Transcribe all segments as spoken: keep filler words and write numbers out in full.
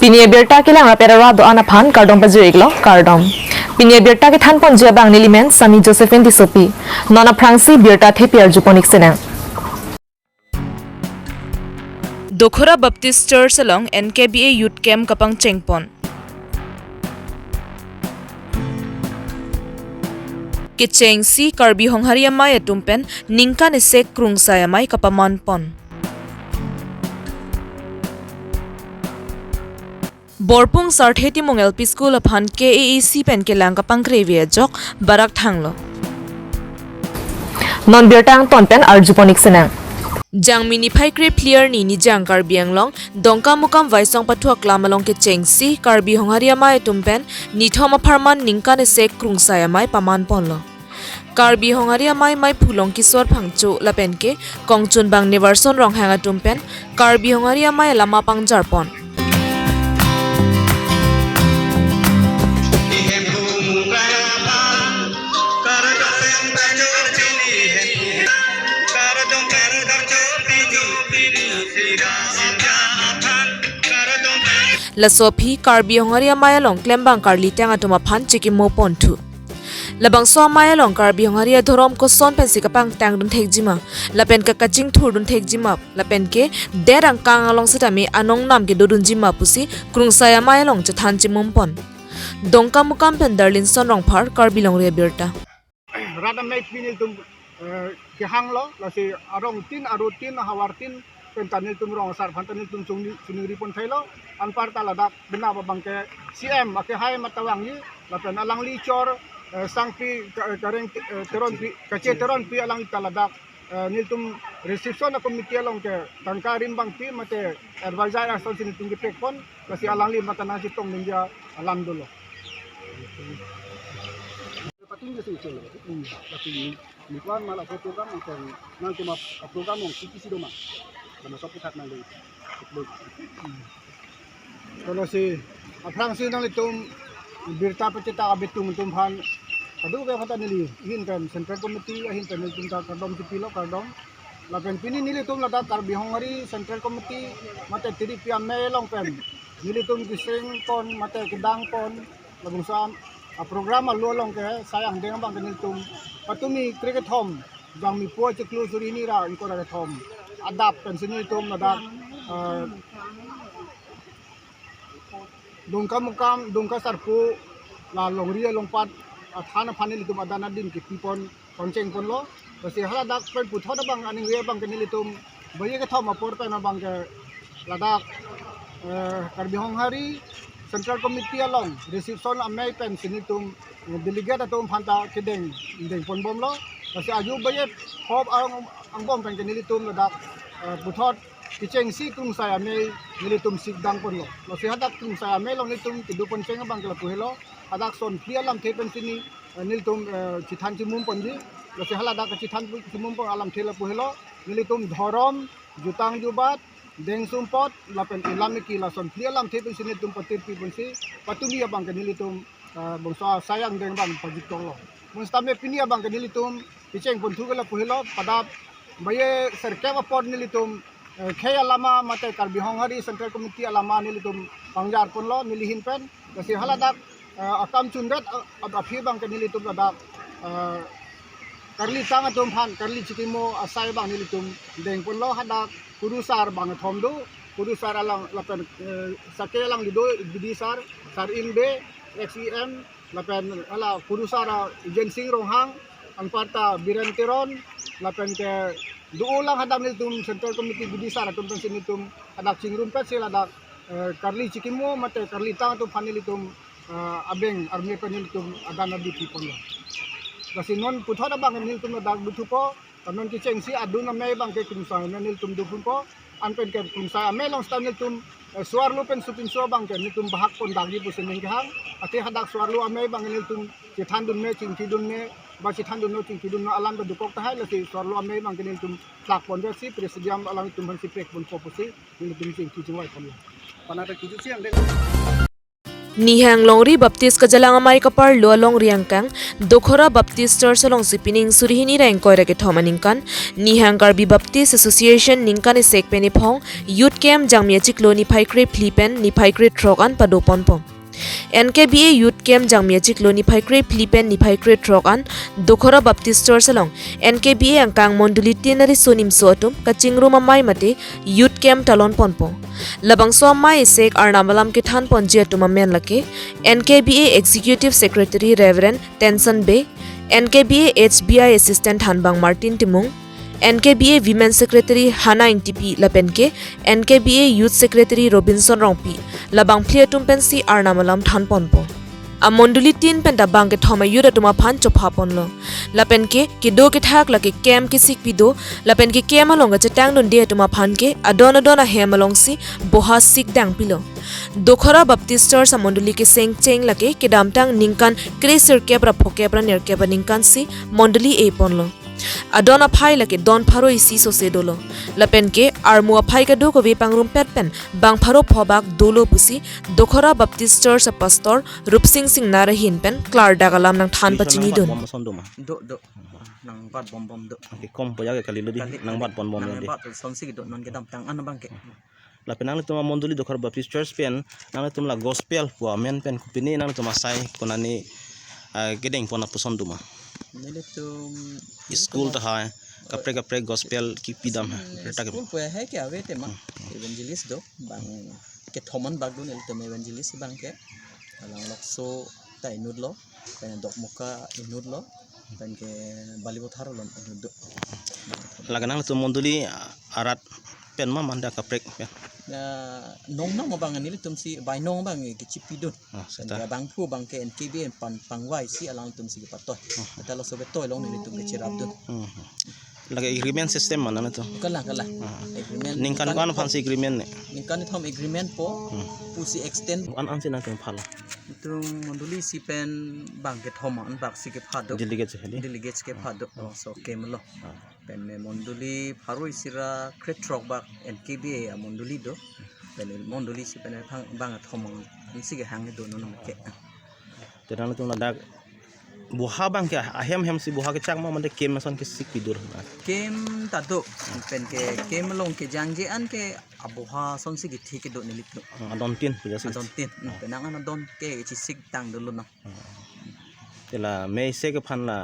Pini abirta kelang rap era do-an aphan kardom pajir-iklo, kardom. Pini abirta kethanponji abang nelimen Sami Josephine Tissopi. Non aphrangsi birta thepi arjupon-ik sinang. Dokhora Baptist Church along N K B A Youth Camp kapangchengpon. Kechengsi Karbi Honghari Amei atum pen ningkan isi krungsai amei kapamanpon. Borpung Sarthe Timung L P School aphan K A A C pen kelang kapangkrevi ajok barak thanglo. Non birta angton pen arjupon-ik sinang. Jangmi niphai krephli arni Nijang Karbi Anglong Dongkamukam Vaisong Pathu Aklam along kechengsi Karbi Honghari Amei atum pen nithom apharman ningkan isi krungsai amei pamanponlo. Karbi Honghari Amei meiphu Longkisor Phangcho lapen ke kongchunbang Nivarson Ronghang atum pen Karbi Honghari Amei alama pangjarpon. Laso aphi Karbi Honghari Amei along klembang karlitang atum aphan chikimoponthu. Labangso amei along Karbi Honghari adhorom koson pensi kapangtangdun thekjima, lapen kakachingthurdun thekjima, lapen ke det angkang along setame anong nam kedodunjima pusi krungsai amei along chethan chimumpon. Dongkamukam pen Darlinson Rongphar, Karbi Longri Abirta. Rat amei pini tum, eh, kehanglo, lasi arong tin, aru tin, havar tin, pen ta nelitum rong asar aphan ta nelitum chungni, chuningri pon thailo, anparta ladak bena abang ke C M, ake hai matawangji, lapen alangli chor, eh, Sangpi, Ka-, Kareng, eh, Teronpi, Kache Teronpi alangli ta ladak, eh, nelitum reception a committee along ke tangka rim bangpi, mate advisor asonsi nelitum kepekpon, lasi alangli mate nangchetong ningja alam dolo. Pating ke sing sing. Hmm, pating ni. Ni kwan mala program yang nang cuma program yang kiki si doma. Nama sopi tak nang dei. Kalau si aphrangsi nanglitum birta pachethak abitung atum aphan kadokave aphan ta neli ahin pen Central Committee ahin pen nelitum ta kardom chipilo, kardom. Lapen pini nelitum ladak Karbi Honghari Central Committee mate tiri pi amei along pen nelitum kesengpon mate kedangpon labangso a program alo along ke sai angdeng abang ke nelitum patumi krekethom, Jangmi po chiklo suri hini ra ingkoi ra kethom adap pensi nelitum ladak, eh, Dongkamukam, Dongka Sarpo, la Longri alongpat, ah, than aphan nelitum adan adin kepipon, pangchengponlo. Lasi haladak pen puthot abang aningve abang ke nelitum baye kethom apor pen abang ke ladak, eh, Karbi Honghari Central Committee along reception amei pensi nelitum, eh, delegate atum aphan ta kedeng, dengponbomlo. Lasi aju baye hop ang, angbong pen ke nelitum ladak, eh, puthot kechengsi krungsai amei nelitum sikdangponlo. Lasi hadak krungsai amei along nelitum kedo poncheng abang ke lapu helo. Hadak son phli alamthe pensi ni, eh, nelitum, eh, chethan chimumponji. Lasi haladak chethan chimumpon alamthe lapu helo. Nelitum dhorom, jutang jubat, deng sumpot, lapen ilam iki lason phli alamthe pensi nelitum patirpi ponsi patumi abang ke nelitum, eh, bangso sai angdeng abang pajik tonglo. Mun setame pini abang ke nelitum kechengponthu ke lapu helo, pada baye sirkep apor nelitum, eh, khei alama mate Karbi Honghari Central Committee alama nelitum pangjarponlo neli ahin pen. Lasi haladak, eh, akam chundet, eh, aphi abang ke nelitum ladak, eh, karlitang atum aphan karli chikimo asai abang nelitum dengponlo. Hadak kurusar bangkethom do, kurusar alang lapen, eh, sake alang lido, bidisar, sar Imbe, ex E M, lapen hala kurusar a Jensing Ronghang, anparta Biren Teron, lapen ke dolang hadak nelitum Central Committee bidisar atum pensi nelitum hadak chingrumpetsi ladak, eh, karli chikimo mate karlitang atum aphan nelitum, eh, abeng arme pen nelitum adan adi piponlo. Lasi non puthot abang nelitum ladak dothupo, non kechengsi adun amei abang ke krungsai amei nelitum dopunpo, anpen ke krungsai amei along setame nelitum, eh, so-arlo pen sopinso abang ke nelitum bahakpon dakji pusi ning kehang, athe hadak so-arlo amei abang nelitum chethandun me, chingthidun me, ba chethandunlo, chingthidunlo alam ta dokok tahai, lasi so-arlo amei abang ke nelitum plakponvesi presidium alangtum aphansi pekponpo pusi nelitum chingthi chingvaiponlo. Panata kiju siang dek. Nihang Longri Baptist Kajalang Amei kaparlo alongri angkang Dokhora Baptist Church alongsi pining suri hini ra ingkoi ra kethom aningkan Nihang Karbi Baptist Association ningkan isek pen iphong Youth Camp Jangmi achiklo niphai krephli pen niphai krethrok an padoponpo. N K B A Youth Camp Jangmi achiklo niphai krephli pen niphai krethrok an Dokhora Baptist Church along N K B A angkang mondoli tin ariso nimso atum kachingrum amei mate Youth Camp talonponpo. Labangso amei isek Arnam alam kethanponji atum amen lake N K B A Executive Secretary Reverend Tenson Bey, N K B A H B I Assistant Thanbang Martin Timung, N K B A Women Secretary Hannah Ingtipi lapen ke N K B A Youth Secretary Robinson Rongpi, labang phli atum pensi Arnam alam thanponpo. Amondoli tin pen ta bang kethom a-youth atum aphan chophaponlo. Lapen ke kedo kethak lake camp kesik pido, lapen ke camp along kachetangdunde atum aphan ke adon adon ahem alongsi boha sik dangpilo. Dokhora Baptist Church amondoli kesengcheng lake kedamtang ningkan kresirkep ra phokep ra nerkep aningkansi mondoli eiponlo. Adon aphai lake don pharo isi sose dolo. Lapen ke armu aphai kadokave pangrumpet pen bang pharo pho bak dolo pusi Dokhora Baptist Church a-pastor Rupsing Singnar ahin pen klardak alam nangthan pachinidun. Bom ason do ma? Do, do. Nangbatbom bom do. Oke, kom po ya ke kalilo di, Kali, kali. Nangbatbom bom ya di. Nangbat sonsi kedo non kedamtang an abang ke. Lapen nanglitum amondoli Dokhora Baptist Church pen nanglitum la gospel pu amen pen kopine nanglitum asai konane, ah, kedengpon lapuson do ma? Nelitum school ta hai, kaprek kaprek gospel kipidam hai. Hmm, reta ke school pu hai ke ave tema. Hmm. Evangelist do, bang kethom an bak do nelitum evangelist bang ke. Alang Lokso ta inutlo, pen Dokmoka inutlo, pen ke Balipathar along inut do. Lake nanglitum mondoli arat pen ma manda kaprek pen? Ya, nong nong abang nelitum si bainong abang kechipidun. Ah, pen seta. Ke bangphu abang ke N K B A pen pangvai si alangtum si kepatoi. Ah. Seta laso betoi along nelitum kecherapdun. Hmm. Lake agreement system ma nanglitum? Kalang, kalang. Ah. Agreement. Ningkan ko-an aphan si agreement ne? Ningkan kethom agreement po, hmm, pusi extend. Ko-an ansi nangkepha lo? Itum mondoli si pen bang kethom an bak si kepha do. Delegate si hedi? Delegate si kepha do. Hmm. Laso camp lo. Ah. Pen me mondoli pharo isi ra krethrok bak N K B A amondoli do. Pen mondoli si pen bang, bang kethom ansi kehang do non ke. Te nanglitum ladak boha abang ke ahem hem si boha kechak ma mande camp ason kesik pidur na? Camp ta do, pen ke camp along kejangje an ke aboha sonsi kethe kedo nelitum. Hmm, adon tin puja si. Adon tin, hmm, penang an adon ke chisik tang dolo na. Hmm. Te la mei se kephan la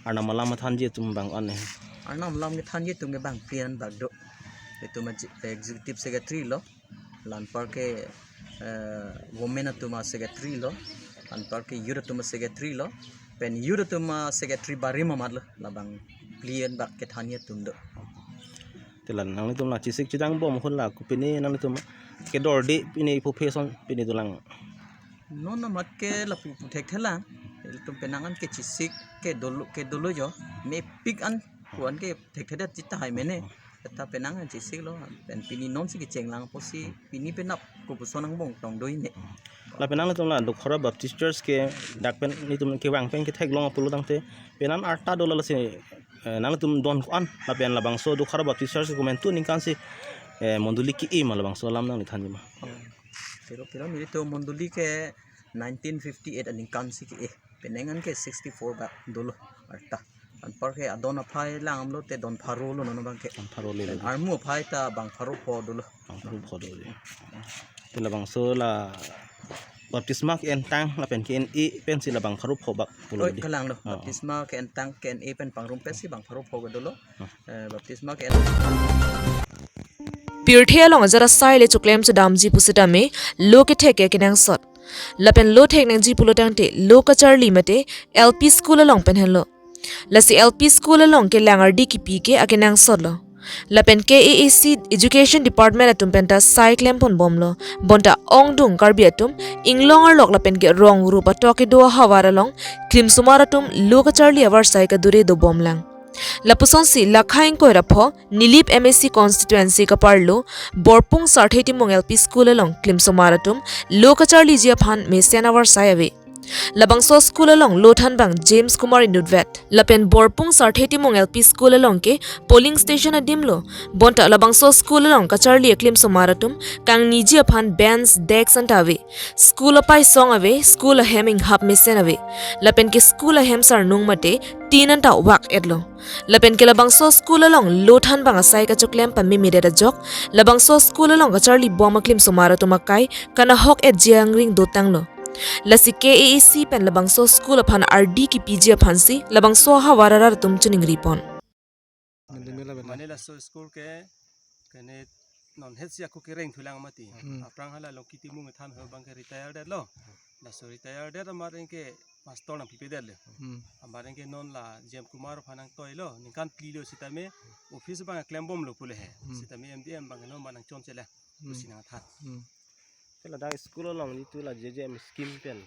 Arnam alam thanji atum bang an ne? Arnam alam thanji atum ke bang phli an bak do. Itum a-, executive secretary lo. Anparke, eh, women atum a-secretary lo, anparke youth atum a-secretary lo, pen youth atum a-secretary barim amat lo, labang phli an bak kethanji atum do. Te la nanglitum la chisik chidang bom ahut la kopine nanglitum kedorde pine iphu phe ason pine dolang? Non amat ke lapu pu thekthelang, ilitum penang an ke chisik ke dolo, ke dolo jo, mepik an pu an ke thekthedet chita hai mene. Seta penang an chisik lo, pen pini non si kechenglang apotsi, pini penap kopuson angbong tong do-i ne. Lapen nanglitum la Dokhora Baptist Church ke dak pen nelitum kevang pen ketheklong pulo tangte, penang arta dolo lasi, eh, nanglitum don ko-an, lapen labangso Dokhora Baptist Church ke komantu aningkan si, eh, mondoli ke-e ma, labangso alam nangli thanji ma? Pero, pero nelitum mondoli ke nineteen fifty-eight aningkan si ke-e. Penang an ke sixty-four bak dolo arta. Anparke adon aphai lang amlo te don pharo lo non abang ke. Don pharo le lo. Armu aphai ta bang pharo pho dolo. Bang pharo pho dolo. Te labangso la baptisma ke-entang lapen ke-en-e pensi la bang pharo pho bak pulo. Oi, di. Kalang lo. Ah. Baptisma ke-entang ke-en-e pen pangrumpetsi bang pharo pho dolo. Ah. Eh, baptisma ke-en- Pirthe along ajat asai le choklem chodamji pusitame lo kethek ke kenangsot. Lapen lo thek nangji pulo tangte lo kacharli mate L P school along pen henlo. Lasi L P school along kelang ardi kipi ke akenangsot lo. Lapen K A A C Education Department atum penta sai klempon bomlo. Bonta ongdung Karbi atum inglong arlok lapen ke rong rup atok kedo ahavar along klimsomar atum lo kacharli avarsai kadure dobomlang. Lapusonsi lakha ingkoi ra pho Nilip M A C constituency kaparlo Borpung Sarthe Timung L P school along klimsomar atum lo kacharliji aphan mesen avarsai ave. Labangso school along lothan abang James Kumar inutvet. Lapen Borpung Sarthe Timung L P School along ke polling station adim lo. Bonta labangso school along kacharli aklimsomar atum kangniji aphan bench, desk anta ave. School apaisong ave, school ahem inghap mesen ave. Lapen ke school ahem sarnung mate tin anta vak-etlo. Lapen ke labangso school along lothan abang asai kachoklem pamemedet ajok, labangso school along kacharlibom aklimsomar atum akai kanahok-etji angring dotanglo. Lasi K A A C pen labangso school aphan ardi kipiji aphansi labangso ahavar arat atum chiningripon. Mane laso school ke, kene non hetsi ako kereng thulang mati. Hmm. Aphrang hala Longki Timung than ho abang ke retire detlo. Laso retire det amat anke master nangpipedet le. Hmm. Amat anke non la James Kumar aphan nangtoilo, ningkan phli lo sitame office abang klembomlo pule he. Hmm. Sitame M D M abang non abang nangchonche le. Hmm. Pusi nangthan. Hmm. Te ladak school along itum la J J M scheme pen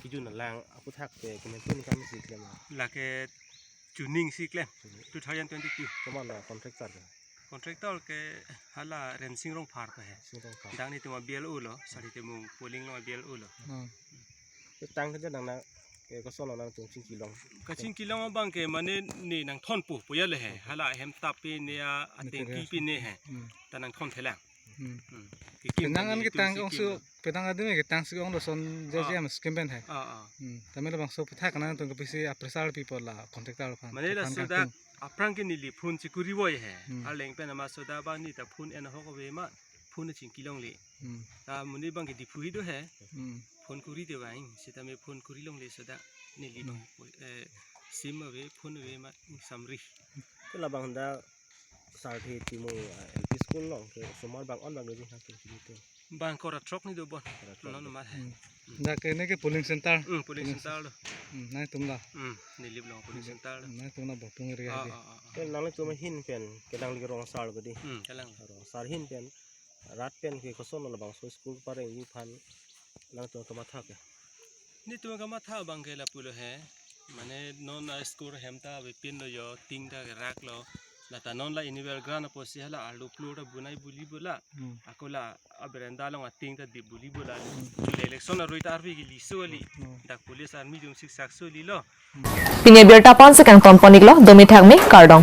kijun alang aphuthak ke komantu ningkan si klem? Lake chuning si klem. Chuning. Two thousand twenty-two. Komatlo contractor ke? Contractor ke hala Rensing Rongphar ke he. Rensing Rongphar. Dang netum a-B L O lo, Sarthe Timung polling along a-B L O lo. Hmm. Te tang ke nang na ke kosonlo nangtum chingkilong? Kachingkilong abang ke mane ne nangthonpo pu ya le he. Hala hem tap pi ne a, ateng ki pi ne he. Hmm. Ta nangthon thelang. Hmm. Hmm. Kikim penang kami an ketang isi ongsi, kim. Penang adim ketang si ong doson J J M scheme pen he. Ah, ah. Hmm. Tame labangso aphuthak nangtum kopisi a-pressure pi apot la contractor aphan. Mane la than soda kangtung. Aphrang ke neli phone chikuri voi he. Hmm. Arleng pen amat soda ba ne ta phone en ahok ave ma, phone chingkilongle. Hmm. Ta muni abang ke Diphu hi do he. Hmm. Phone kuri te vang, sitame phone kuri longle soda neli. Hmm. Bang, eh, sim ave, phone ave ma samri. Te labang dak Sarthe Timung, eh, L P school along ke osomar bang-an bang doji nangtum chini te? Bang kora throk ni do bon. Kora throk. Non do. Mat he. Hmm. Dak ke ne ke polling center? Hmm, polling center lo. Hmm, nangtum la? Hmm, Nilip along polling center lo. Nangtum la Borpung area. Ah, ke. Ah, ah, ah. Te nangtum ahin pen, kelang li rong asar badi. Hmm, kelang. Rong asar ahin pen, rat pen ke kosonlo labangso school parengji aphan nangtum kamatha ke? Netum kamatha abang ke lapulo he. Mane non a-school hem ta avepinlo, yo ting ta keraklo. Lata non la annual grant apotsi hala arlo floor ta bunai buli bola. Hmm. Ako la a-veranda along ating ta dip buli bola. Hmm. Le election arui ta arvi ke liso ali. Hmm. Dak police army atum siksak so lilo. Pini abirta aphan si kangton pon-iklo, domi thakmi, kardom.